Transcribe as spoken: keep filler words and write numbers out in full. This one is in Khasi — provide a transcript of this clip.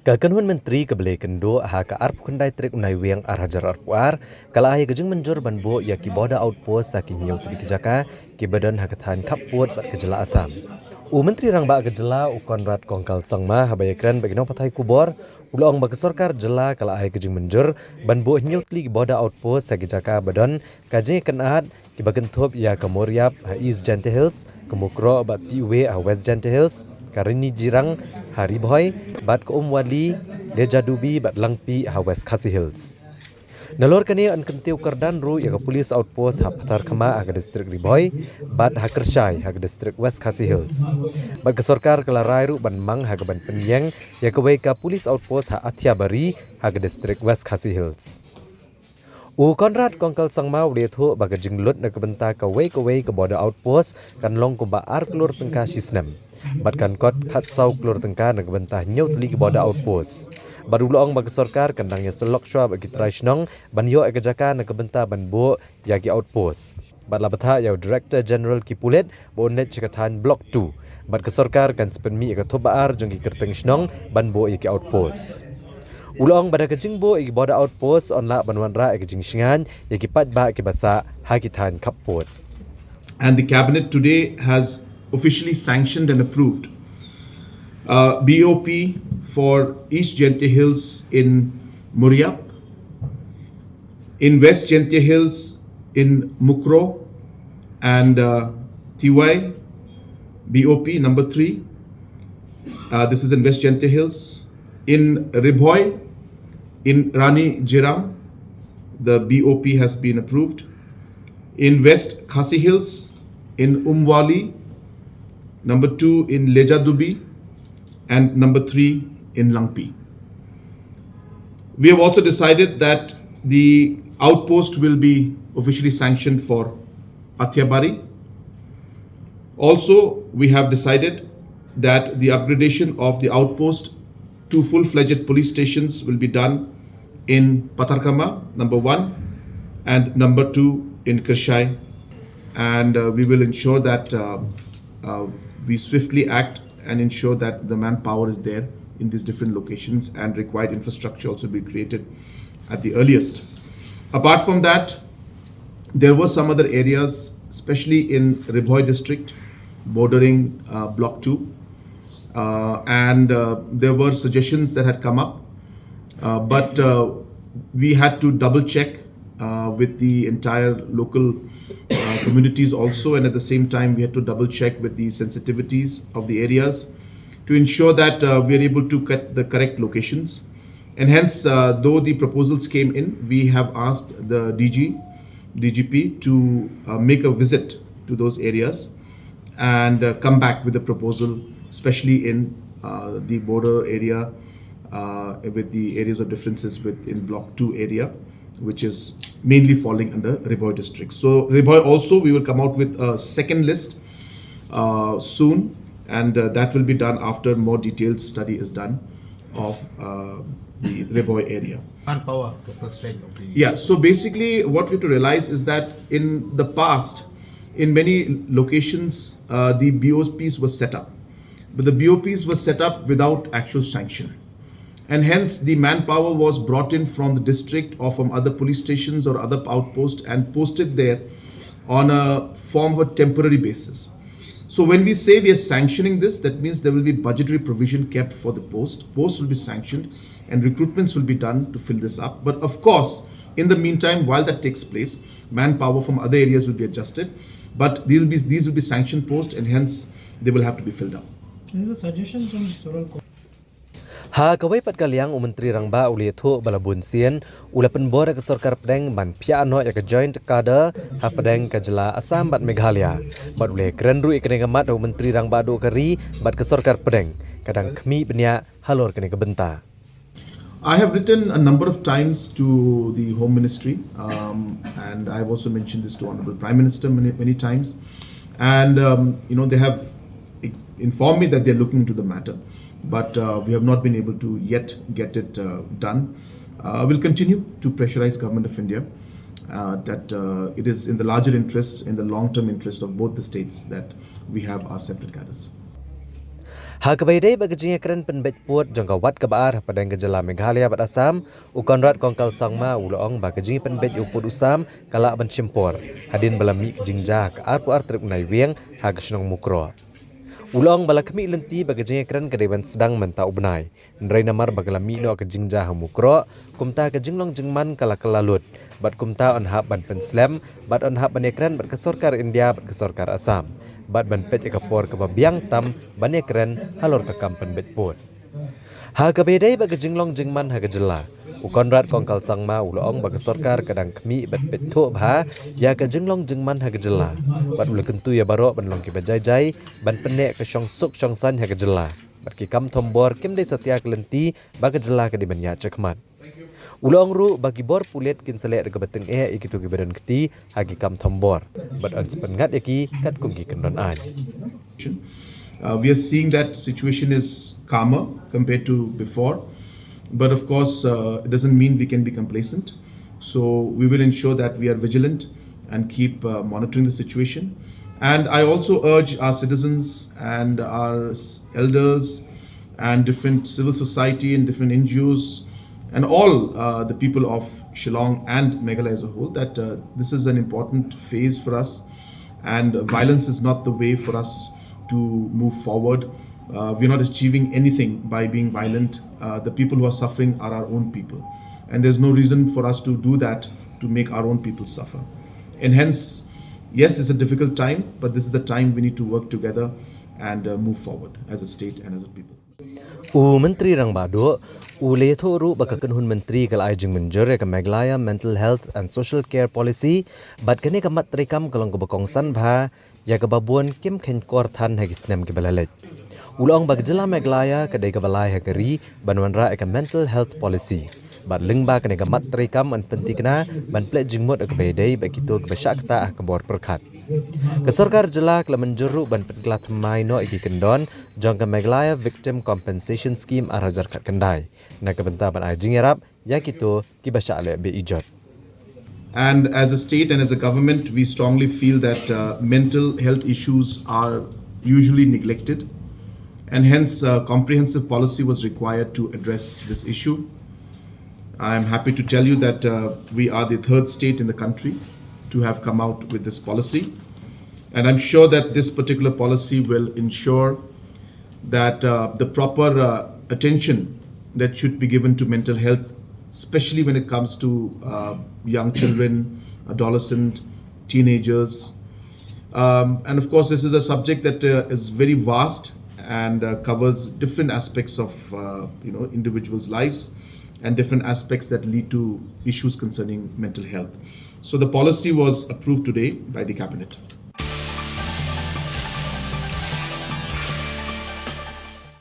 Ka kynhun myntri kaba la kynduh ha ka arphew khyndai tarik u Naiwieng ar hajar arphew ar ka la ai ka jingmynjur ban buh ïa ki border outpost ha ki hynñiew tylli ki jaka kiba don ha ka thaiñ khappud bad ka jylla Assam. U Myntri Rangbah ka jylla u Conrad Kongkal Sangma haba ïakren bad ki nongpathai khubor u la ong ba ka sorkar jylla ka la ai ka jingmynjur ban buh hynñiew tylli ki border outpost ha ki jaka ba don ka jingïakynad kiba kynthup ïa ka Moriap ha East Jaintia Hills, ka Mukroh bad Tiweh ha West Jaintia Hills, ka Rani Jirang ha Ri Bhoi, bad ka Umwali, Lejadubi bad Langpih ha West Khasi Hills. Nalor kane yn kyntiew kyrdan ruh ïa ka police outpost ha Patharkhmah ha ka distrik Ri Bhoi, bad ha Kyrshai ha ka distrik West Khasi Hills. Bad ka sorkar ka la rai ruh ban mang ha kaban pynïeng ïa kawei ka police outpost ha Athiabari ha ka distrik West Khasi Hills. U Conrad Kongkal Sangma u la ïathuh ba ka jinglut na ka bynta kawei kawei ka border outpost kan long kumba ar klur tyngka shi snem. Bad kan kot khatsaw klur tyngka na ka bynta hynñiew tylli ki border outpost. Bad u la ong ba ka sorkar kan dang ïasyllok shwa bad ki trai shnong ban ïoh ïa ka jaka na ka bynta ban buh ïa ki outpost. Bad la bthah ïa u Director General ki pulit ba un leit sha ka thaiñ Block two. Bad ka sorkar kan sa pynmih ïa ka thup ba ar jong ki kyrteng shnong ban buh ïa ki outpost. U la ong ba da ka jingbuh ïa ki border outpost yn lah ban wanrah ïa ka jingshngaiñ ïa ki paidbah kiba sah ha ki thaiñ khappud. And the cabinet today has officially sanctioned and approved uh, B O P for East Jaintia Hills in Moriap, in West Jaintia Hills in Mukroh and uh, Tiwai, B O P number three. Uh, this is in West Jaintia Hills. In Ri Bhoi, in Rani Jirang, the B O P has been approved. In West Khasi Hills, in Umwali, number two in Lejadubi, and number three in Langpih. We have also decided that the outpost will be officially sanctioned for Athiabari. Also, we have decided that the upgradation of the outpost to full-fledged police stations will be done in Patharkhmah, number one, and number two in Kyrshai. And uh, we will ensure that uh, uh, we swiftly act and ensure that the manpower is there in these different locations and required infrastructure also be created at the earliest. Apart from that, there were some other areas, especially in Ri Bhoi district, bordering uh, Block two. Uh, and uh, there were suggestions that had come up, uh, but uh, we had to double check uh, with the entire local uh, communities also, and at the same time, we had to double check with the sensitivities of the areas to ensure that uh, we are able to get the correct locations. And hence, uh, though the proposals came in, we have asked the D G, D G P to uh, make a visit to those areas and uh, come back with a proposal, especially in uh, the border area uh, with the areas of differences within Block two area, which is mainly falling under Ri Bhoi district. So Ri Bhoi also, we will come out with a second list uh, soon, and uh, that will be done after more detailed study is done of uh, the Ri Bhoi area. Manpower, the constraint of the Yeah, so basically, what we have to realize is that in the past, in many locations, uh, the B O Ps were set up. But the B O Ps were set up without actual sanction. And hence, the manpower was brought in from the district or from other police stations or other outposts and posted there on a form of a temporary basis. So when we say we are sanctioning this, that means there will be budgetary provision kept for the post. Post will be sanctioned and recruitments will be done to fill this up. But of course, in the meantime, while that takes place, manpower from other areas will be adjusted. But these will be, these will be sanctioned posts and hence they will have to be filled up. There's a suggestion from several co- Ha kawei pat ka liang u Myntri Rangbah u la ïathuh ba la bun sien u la pynbor ïa ka sorkar pdeng ban phiah noh ïa ka joint cadre hapdeng ka jylla Assam bad Meghalaya. Bad u la ïakren ruh ïa kane ka mat ha u Myntri Rangbah duh ka ri bad ka sorkar pdeng ka dang khmih bniah halor kane ka bynta. I have written a number of times to the Home Ministry, um, and I have also mentioned this to Honorable Prime Minister many, many times. And, um, you know, they have informed me that they're looking into the matter, but uh, we have not been able to yet get it uh, done. Uh, we'll continue to pressurize Government of India uh, that uh, it is in the larger interest, in the long-term interest of both the states that we have our separate cadres. Ha kaba ïadei bad ka jingïakren pynbeit pud jong ka wat kaba ar hapdeng ka jylla Meghalaya bad Assam, u Conrad Kongkal Sangma u la ong ba ka jingpynbeit u pud u sam ka lah ban shim por hadien ba la mih ka jingjia ha ka arphew ar tarik u Naiwieng ha ka shnong Mukroh. U la ong ba la khmih lynti ba ka jingïakren ka dei ban sdang mynta u bnai, hynrei namar ba ka la mih noh ka jingjia ha Mukroh, kumta ka jinglong jingman ka la kylla lut, bad kumta yn hap ban pynslem bad yn hap ban ïakren bad ka sorkar India bad ka sorkar Assam, bad ban peit ïa ka por kaba biang tam ban ïakren halor ka kam pynbeit pud. Ha kaba ïadei bad ka jinglong jingman ha ka jylla, u Conrad Kongkal Sangma u la ong ba ka sorkar ka dang khmih bad peit thuh bha ïa ka jinglong jingman ha ka jylla, bad u la kyntu ïa baroh ban long kiba jai jai ban pynneh ka shongsuk shongsaiñ ha ka jylla, bad ki kam thombor kim dei satia ka lynti ba ka jylla ka dei ban ïaid shakhmat. U la ong ruh ba ki bor pulit kin sa leh da kaba tyngeh ïa kito kiba don kti ha ki kam thombor, bad yn sa pynngat ïa ki katkum ki kyndon aiñ. Uh, we are seeing that situation is calmer compared to before. But of course, uh, it doesn't mean we can be complacent. So we will ensure that we are vigilant and keep uh, monitoring the situation. And I also urge our citizens and our s- elders and different civil society and different N G Os and all uh, the people of Shillong and Meghalaya as a whole that uh, this is an important phase for us, and violence is not the way for us to move forward. Uh, we're not achieving anything by being violent. Uh, the people who are suffering are our own people, and there's no reason for us to do that to make our own people suffer. And hence, yes, it's a difficult time, but this is the time we need to work together and uh, move forward as a state and as a people. U Myntri Rangbah Duh u la ïathuh ruh ba ka kynhun myntri ka la ai jingmynjur ïa ka Meghalaya Mental Health and Social Care Policy, bad kane ka mat treikam ka long kaba kongsan bha ïa kaba bun kim kheiñ kor than ha ki snem kiba la leit. U la ong ba ka jylla Meghalaya ka dei kaba lai ha ka ri ban wanrah ïa ka Mental Health Policy, bad lyngba kane ka mat treikam yn pynthikna ban plie jingmut ïa kaba ïadei bad kito kiba shah ktah ha ka bor pyrkhat. Ka sorkar jylla ka la mynjur ruh ban pynkylla thymmai noh ïa ki kyndon jong ka Meghalaya Victim Compensation Scheme ar hajar khatkhyndai, na ka bynta ban ai jingïarap ïa kito kiba shah leh bejot. And as a state and as a government, we strongly feel that uh, mental health issues are usually neglected. And hence, a comprehensive policy was required to address this issue. I'm happy to tell you that uh, we are the third state in the country to have come out with this policy. And I'm sure that this particular policy will ensure that uh, the proper uh, attention that should be given to mental health, especially when it comes to uh, young children, adolescent, teenagers. Um, and of course, this is a subject that uh, is very vast and uh, covers different aspects of uh, you know individuals' lives and different aspects that lead to issues concerning mental health. So the policy was approved today by the cabinet.